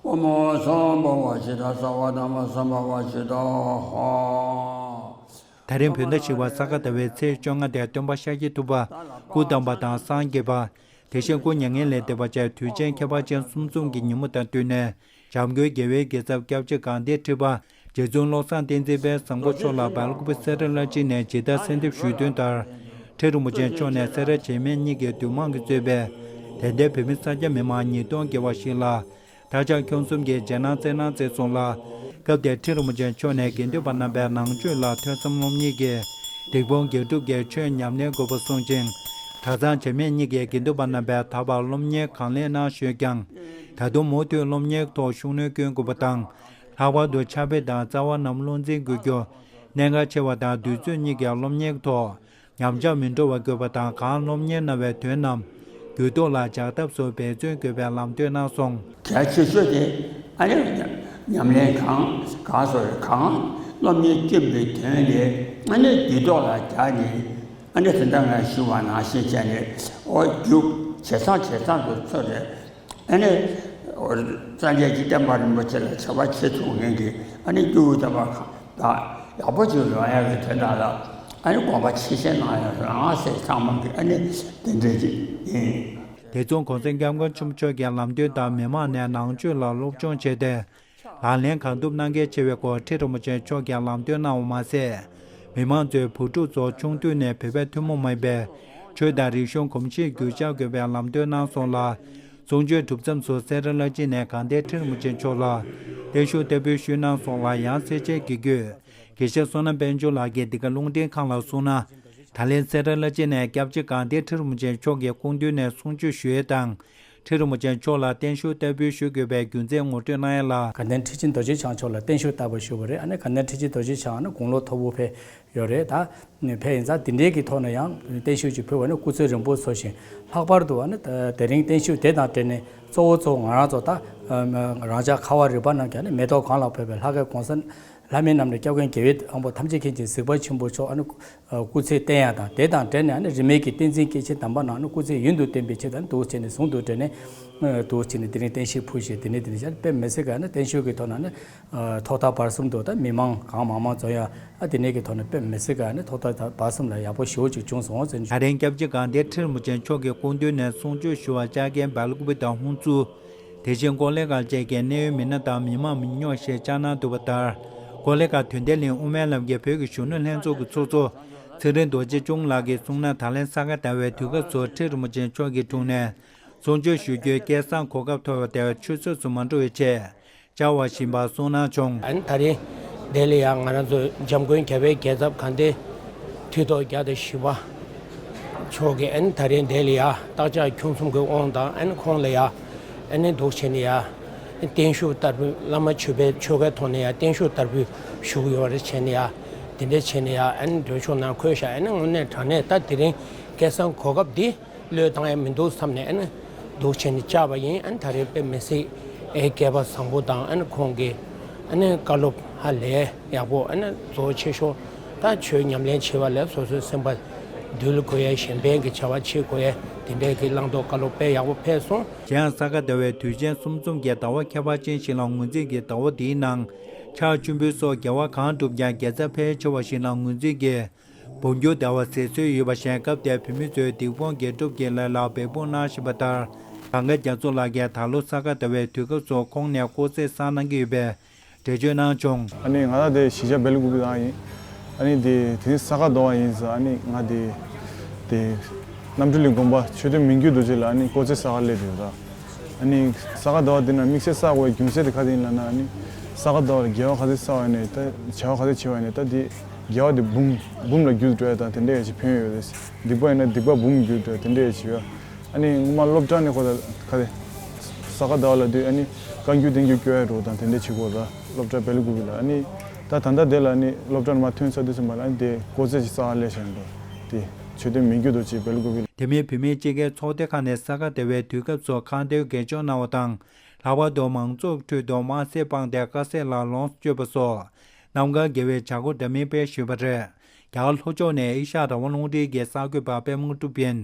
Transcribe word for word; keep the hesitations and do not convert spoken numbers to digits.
ཨོཾ་སམྦྷ་ཝ་ཤི་ཏ་སརྦ་དྷརྨ་སམྦྷ་ཝ་ཤི་ཏ་ཧོ། ད་རིང་བོད་ཟླ་བཞི་པ་ས་ག་ཟླ་བའི་ཚེས་བཅོ་ལྔ་དེ་སྟོན་པ་ཤཱཀྱ་ཐུབ་པ་སྐུ་བལྟམས་པ་དང་སངས་རྒྱས་པ། དེ་བཞིན་སྐུ་མྱ་ངན་ལས་འདས་པར་བཅར་དུས་ཆེན་ཁྱད་པར་ཅན་གསུམ་གསུམ་གྱི་ཉིན་མོ་དང་བསྟུན་ནས། འཇམ་མགོན་རྒྱལ་བའི་རྒྱལ་ཚབ་སྐྱབས་རྗེ་དགའ་ལྡན་ཁྲི་པ་རྗེ་བཙུན་བློ་བཟང་བསྟན་འཛིན་དཔལ་བཟང་པོ་མཆོག་ལ་སྦེལ་ཀོབ་སེ་ར་བླ་སྤྱི་ནས་ཇི་ལྟར་གསོལ་འདེབས་ཞུས་དོན་ལྟར། ཁྲི་རིན་པོ་ཆེ་མཆོག་ནས་སེ་ར་བྱེས་སྨད་གཉིས་ཀྱི་འདུས་མང་གིས་གཙོས་པའི་དད་ལྡན་བོད་མི་ས་སྐྱ་མི་མང་ཉིས་སྟོང་བརྒལ་བ་ཞིག་ལ། བདག་ཅག་ཁྱོད་གསུམ་གྱིས་རྗེས་གནང་སྩལ་གནང་མཛད་སོང་ལ། སྐབས་དེར་ཁྲི་རིན་པོ་ཆེ་མཆོག་ནས་དགེ་འདུན་པ་རྣམ་པའི་ནང་ཆོས་ལ་ཐོས་བསམ་སློབ་གཉེར་གྱིས་སྡིག་སྤོང་དགེ་སྒྲུབ་ཀྱི་ཆོས་ཉམས་ལེན་དགོས་པ་གསུངས་ཤིང་། གྲྭ་ཚང་བྱེས་སྨད་གཉིས་ཀྱི་དགེ་འདུན་པ་རྣམ་པས་ད་བར་སློབ་གཉེར་གང་ལེགས་གནང་བཞིན་ཡོད་ཀྱང་། ད་དུང་མུ་མཐུད་སློབ་གཉེར་ཐོག་ཤུགས་སྣོན་སྐྱོན་དགོས་པ་དང་། ལྷག་པར་དུ་ཕྱག་དཔེ་དང་རྩ་བ་རྣམས་བློ་འཛིན་དགོས་རྒྱུ། གནད་འགག་ཆེ་བ་དང་དུས་ཚོད་གཉིས་ཀྱི་སློབ་གཉེར་ཐོག་ཉམས་ཆག་མི་འགྲོ་བ་དགོས་པ་དང་། གང་སློབ་གཉེར་གནང་བའི་དོན་རྣམས་རྒྱུད་ཐོག་ལ་འཇགས་ཐབས་སུ་འབད་བརྩོན་དགོས་པའི་ལམ་སྟོན་གནང་སོང་། གལ་ཆེ་ཤོས་དེ་ཨ་ནི་ཉམས་ཉམས་ལེན་གང་གང་སོགས་གང་སློབ་གཉེར་སྐྱོན་པའི་དོན་དེ་ཨ་ནི་རྒྱུད་ཐོག་ལ་འཇགས་ནས། ཨ་ནི་དེ་འདྲ་ང་ཞུ་བ་ནང་བཞིན་བྱས་ནས། ཨོ་རྒྱུ་ཇེ་བཟང་ཇེ་བཟང་དུ་འཚོ་བའི། ཨ་ནི་སངས་རྒྱས་ཀྱི་བསྟན་པ་རིན་པོ་ཆེ་ལ་བྱ་བ་བྱེད་ཐུབ་མཁན་གྱི་ཨ་ནི་སྐྱེ་བོ་དམ་པ་གང་དག་ཡག་པོ་ཅིག་ཡོང་ཡག་གི་དོན་དག་ལ་ཨ་ནི་དགོངས་པ་ཆེ་བཞེས་གནང་ཡག་རང་སེ་ཚང་མ་གི་ཨ་ནི་དེ་འདྲ་ཅིག་ཡིན། དེ་མཚུངས་གོང་ས་སྐྱབས་མགོན་ཆེན་པོ་མཆོག་གིས་ལམ་སྟོན་དང་མི་མང་ནས་ནང་ཆོས་ལ་སློབ་སྦྱོང་བྱས་ཏེ། ལག་ལེན་གང་ཐུབ་གནང་གལ་ཆེ་བའི་སྐོར་ཁྲི་རིན་པོ་ཆེ་མཆོག་གིས་ལམ་སྟོན་གནང་བ་མ་ཟད། མི་མང་ཚོས་བུ་ཕྲུག་ཚོ་ཆུང་དུས་ནས་བོད་པའི་ཐུན་མོང་མ་ཡིན་པའི་ཆོས་དང་རིག་གཞུང་གོམས་གཤིས་བསྒྱུར་བཅོས་དགོས་པའི་ལམ་སྟོན་གནང་སོང་ལ། གསུང་ཆོས་གྲུབ་མཚམས་སུ་སེ་ར་བླ་སྤྱི་ནས་དགའ་ལྡན་ཁྲི་རིན་པོ་ཆེ་མཆོག་ལ་བརྟན་བཞུགས་བསྟར་འབུལ་ཞུས་གནང་སོང་ལ། ཡང་སེར་བྱེས་དགེ་བསྐོས་དགེ་བཤེས་བསོད་ནམས་དཔལ་འབྱོར་ལགས་ཀྱིས་འདི་ག་རླུང་འཕྲིན་ཁང་ལ་གསུངས་ན། ད་ལན་སེ་ར་བླ་སྤྱི་ནས་སྐྱབས་རྗེ་དགའ་ལྡན་ཁྲི་རིན་པོ་ཆེ་མཆོག་གི་སྐུ་མདུན་ནས་གསུང་ཆོས་ཞུ་ཡས་དང་། ཁྲི་རིན་པོ་ཆེ་མཆོག་ལ་བརྟན་བཞུགས་བསྟར་འབུལ་ཞུ་དགོས་པའི་རྒྱུ་མཚན་ངོ་སྤྲོད་གནང་ཡས་ལ། དགའ་ལྡན་ཁྲི་ཆེན་རྡོ་རྗེ་འཆང་མཆོག་ལ་བརྟན་བཞུགས་བསྟར་འབུལ་ཞུས་པ་རེད། ཨ་ནི་དགའ་ལྡན་ཁྲི་ཆེན་རྡོ་རྗེ་འཆང་ཨ་ནི་དགུང་ལོ་མཐོ་པོ་ཕེབས་ཡོད་རེད། ད་ཕེབས་ཡིན་ཙང་དེ་འདྲའི་གི་ཐོག་ནས་ཡང་བརྟན་བཞུགས་ཅིག་ཕུལ་བ་ནི་སྐུ་ཚེ་རིང་པོ་འཚོ་ཞིང་། ལྷག་པར་དུ་ཨ་ནི་དེ་རིང་བརྟན་བཞུགས་དེ་དང་འབྲེལ་ནས་གཙོ་བོ་གཙོ་བོ་ང་རང་ཚོ་ད་རང་ཅག་ཁ་བ་རི་པ་རྣམས་ཀྱིས་ཨ་ནི་མེ་ཏོག་གང་ལ་ཕོག་པའི་ལྷ་སྐལ་གོང་ས་ལྷ་མིའི་རྣམ་གྲོལ་སྐྱབས་མགོན་རྒྱལ་བའི་དབང་པོ་ཐམས་ཅད་མཁྱེན་ཅིང་གཟིགས་པ་ཆེན་པོ་མཆོག་ཨ་ནི་སྐུ་ཚེ་བརྟན་ཡག་དང་། དེ་དང་འབྲེལ་ནས་ཨ་ནི་རིས་མེད་ཀྱི་བསྟན་འཛིན་སྐྱེས་ཆེན་དམ་པ་རྣམས་ཨ་ནི་སྐུ་ཚེ་ཡུན་དུ་བརྟན་པའི་ཆེད་དུ་ཨ་ནི་འདུག་བྱས་ནས་ཟུང་དུ་འབྲེལ་ནས་འདུག་བྱས་ནས་དེ་རིང་བརྟན་བཞུགས་ཕུལ་ཞེས་དེ་ནས་དེ་ནས་བྱས་དཔེ་མི་སྲིད་ཀ་ཨ་ནི་བརྟན་བཞུགས་ཀྱི་ཐོག་ནས་ཨ་ནི་ཐོག་མཐའ་བར་གསུམ་དུ་ད་མི་མང་གང་མང་མང་འཛོམས་ཡག་ཨ་དེ་ནས་ཀྱི་ཐོག་ནས་དཔེ་མི་སྲིད་ཀ་ཨ་ནི་ཐོག་མཐའ་བར་གསུམ་ལ་ཡག་པོ་ཞེ་པོ་ཅིག་བྱུང་སོང་ཟེར། ད་རིང་སྐྱབས་རྗེ་དགའ་ལྡན་ཁྲི་རིན་པོ་ཆེ་མཆོག་གི་སྐུ་མདུན་ནས་གསུང་ཆོས་ཞུ་བར་བཅར་མཁན་སྦེལ་ཀོབ་དང་ཧུན་སུར། དེ་བཞིན་ཀོ་ལི་གྷལ་བཅས་ཀྱི་གནད་ཡོད་མི་སྣ་དང་མི་མང་མི་ཉུང་ཞིག་བཅར་གནང་འདུག་པ་ལྟར། ཀོ་ལི་གྷལ་དོན་ལྡན་གླིང་དབུ་མའི་ལམ་གྱི་བོད་ཀྱི་གཞོན་ནུ་ལྷན་ཚོགས་ཀྱི་ཚོགས་གཙོ་ཚེ་རིང་རྡོ་རྗེ་ཅུན་ལགས་ཀྱིས་གསུངས་ན། ད་ལན་ས་ག་ཟླ་བའི་དུས་སྐབས་སུ་ཁྲི་རིན་པོ་ཆེ་མཆོག་གི་དྲུང་ནས་གསུང་ཆོས་ཞུ་རྒྱུའི་སྐལ་བཟང་གོ་སྐབས་ཐོབ་པ་དེ་ཆུད་ཟོས་སུ་མ་འགྲོ་བའི་ཆེད་བཅར་བ་ཡིན་པ་གསུངས་གནང་བྱུང་། ཨ་ནི་ད་རེས་འདི་ལ་ཡང་ང་རང་ཚོ་འཇམ་མགོན་རྒྱལ་བའི་རྒྱལ་ཚབ་དགའ་ལྡན་ཁྲི་ཐོག་བརྒྱ་དང་བཞི་པ་མཆོག་གིས་ཨ་ནི་ད་རེས་འདི་ལ་ཡ་བདག་ཅག་ཁྱོད་གསུམ་གྱི་དབང་དང་ཨ་ནི་ཁོང་ལ་ཡ་ཨ་ནི་འདུག་བྱས་ནས་ཡ་བརྟན་བཞུགས་བསྟར་འབུལ། བླ་མ་མཆོད་པའི་ཆོ་གའི་ཐོག་ནས་ཡ་བརྟན་བཞུགས་བསྟར་འབུལ་ཞུ་གི་ཡོད་རེད། བྱས་ནས་ཡ་དེ་འདྲ་བྱས་ནས་ཡ་ཨ་ནི་མགྲོན་ཤོག་ནང་འཁོད་བཞག་ཨ་ནི་དངོས་གནས་དྲང་གནས་ད་དེ་རིང་སྐལ་བཟང་གོ་སྐབས་འདི་བློས་བཏང་ཡ་མི་འདུག་བསམ་ནས་ཨ་ནི་འདུག་བྱས་ནས་བཅར་བ་ཡིན། ཨ་ནི་ད་རེས་དཔེ་མི་སྲིད་ཨེ་སྐལ་པ་བཟང་པོ་དང་ཨ་ནི་ཁོང་གི་ཨ་ནི་བཀའ་སློབ་ཧ་ལས་ཡག་པོ། ཨ་ནི་གཙོ་ཆེ་ཤོས་ད་ཆོས་ཉམས་ལེན་བྱེད་པ་ལས་སོ་སོའི་སེམས་པ་འདུལ་དགོས་ཡ་གཞན་ཕན་གྱི་བྱ་བ་བྱེད་དགོས་ཡ་དེ་འདྲའི་གི་བླང་དོར་བཀའ་སློབ་དཔེ་ཡག་པོ་ཕེབས་སོང་། གཞན་ཡང་ས་ག་ཟླ་བའི་དུས་ཆེན་གསུམ་གསུམ་གྱི་ཟླ་བ་ཁྱད་པར་ཅན་ཞིག་ལ་ངོས་འཛིན་གྱིས་ཟླ་བ་འདིའི་ནང་ཕྱག་མཆོད་འབུལ་སོགས་དགེ་བ་གང་བསྒྲུབས་ཀྱང་དགེ་རྩ་ཕལ་ཆེ་བ་ཞིག་ལ་ངོས་འཛིན་གྱིས། འབུམ་འགྱུར་ཟླ་བ་ཟེར་སྲོལ་ཡོད་པ་བཞིན། སྐབས་དེར་བོད་མི་ཚོས་སྡིག་སྤོང་དགེ་སྒྲུབ་ཀྱི་ལས་ལ་འབད་འབུངས་གནང་བཞིན་པ་ལྟར། གངས་དཀར་རྒྱ་མཚོ་ལགས་ཀྱིས་ད་ལོ་ས་ག་ཟླ་བའི་དུས་སྐབས་སུ་ཁོང་ནས་སྐོར་རྩེད་བསགས་གནང་གི་ཡོད་པའི་འགྲེལ་བརྗོད་གནང་བྱུང་། ཨ་ནི་ང་ད་དེ་གཞིས་ཆགས་སྦེལ་ཀོབ་ལ་ཡིན། ཨ་ནི་དེ་དེ་རིང་ས་ག་ཟླ་བ་ཡིན་ཙང་ཨ་ནི་ང་དེ་དེ་རྣམ་གྲོལ་གླིང་དགོན་པ་མཆོད་རྟེན་མི་འགྱུར་རྡོ་རྗེ་ལ་ཨ་ནི་སྐོར་རྩེད་བསགས་ག་སླེབས་ཡོད་ད། ཨ་ནི་ས་ག་ཟླ་བ་འདི་ན་དམིགས་བསལ་བསགས་དགོས་པའི་རྒྱུ་མཚན་དེ་ག་དེ་ཡིན་ལབ་ན། ཨ་ནི་ས་ག་ཟླ་བ་ལ་དགེ་བ་ག་ཚོད་བསགས་པ་ཡིན་ནའི་ད་བྱ་བ་ག་ཚོད་བྱས་པ་ཡིན་ནའི་ད་དེ་དགེ་བ་དེ་འབུམ་འབུམ་ལ་འགྱུར་འགྲོ་ཡ་དང་དེ་འདྲ་ཡ་ཞིག་ཕན་ཡོད་རེད། སྡིག་པ་ཡིན་ན་སྡིག་པ་འབུམ་འགྱུར་འགྲོ་ཡ་དེ་འདྲ་ཡ་ཞིག་ཡོད། ཨ་ནི་སྔོན་མ་སློབ་གྲྭ་ནས་ཁོ་ད་ག་དེ་ས་ག་ཟླ་བ་ལ་དུས་ཨ་ནི་བཀའ་འགྱུར་བསྟན་འགྱུར་སྐྱོར་ཡ་འགྲོ་དང་དེ་འདྲ་བྱེད་དགོས་ད་སློབ་གྲྭ་སྦེལ་ཀོབ་ལ། ཨ་ནི་ད་ད་ལྟ་དེ་ལ་ཨ་ནི་སློབ་གྲྭ་ནས་མར་ཐོན་ཚར་དུས་ཙམ་པ་ལ་ཨ་ནི་དེ་སྐོར་རྩེད་ཅིག་བསགས་སླེབས་བཞག་འགྲོ་དེ་མཆོད་རྟེན་མི་འགྱུར་རྡོ་རྗེ་སྦེལ་ཀོབ་ལ། དེ་མིན་བུད་མེད་སྤྱི་སྒེར་ཚོགས་སྡེ་ཁག་ནས་ས་ག་ཟླ་བའི་དུས་སྐབས་སུ་ཁ་འདོན་དགེ་སྦྱོར་གནང་བ་དང་། ལྷག་པར་དུ་མང་ཚོགས་ཁྲོད་དུ་དམར་ཟས་སྤངས་ཏེ་དཀར་ཟས་ལ་ལོངས་སུ་སྤྱོད་པ་སོགས་རྣམ་དཀར་དགེ་བའི་བྱ་སྒོ་འདྲ་མིན་སྤེལ་ཞུས་པ་རེད། རྒྱ་གར་ལྷོ་ཕྱོགས་ནས་ཨེ་ཤ་ཡ་རང་དབང་རླུང་འཕྲིན་གྱི་གསར་འགོད་པ་པད་མ་དངོས་གྲུབ་ཡིན།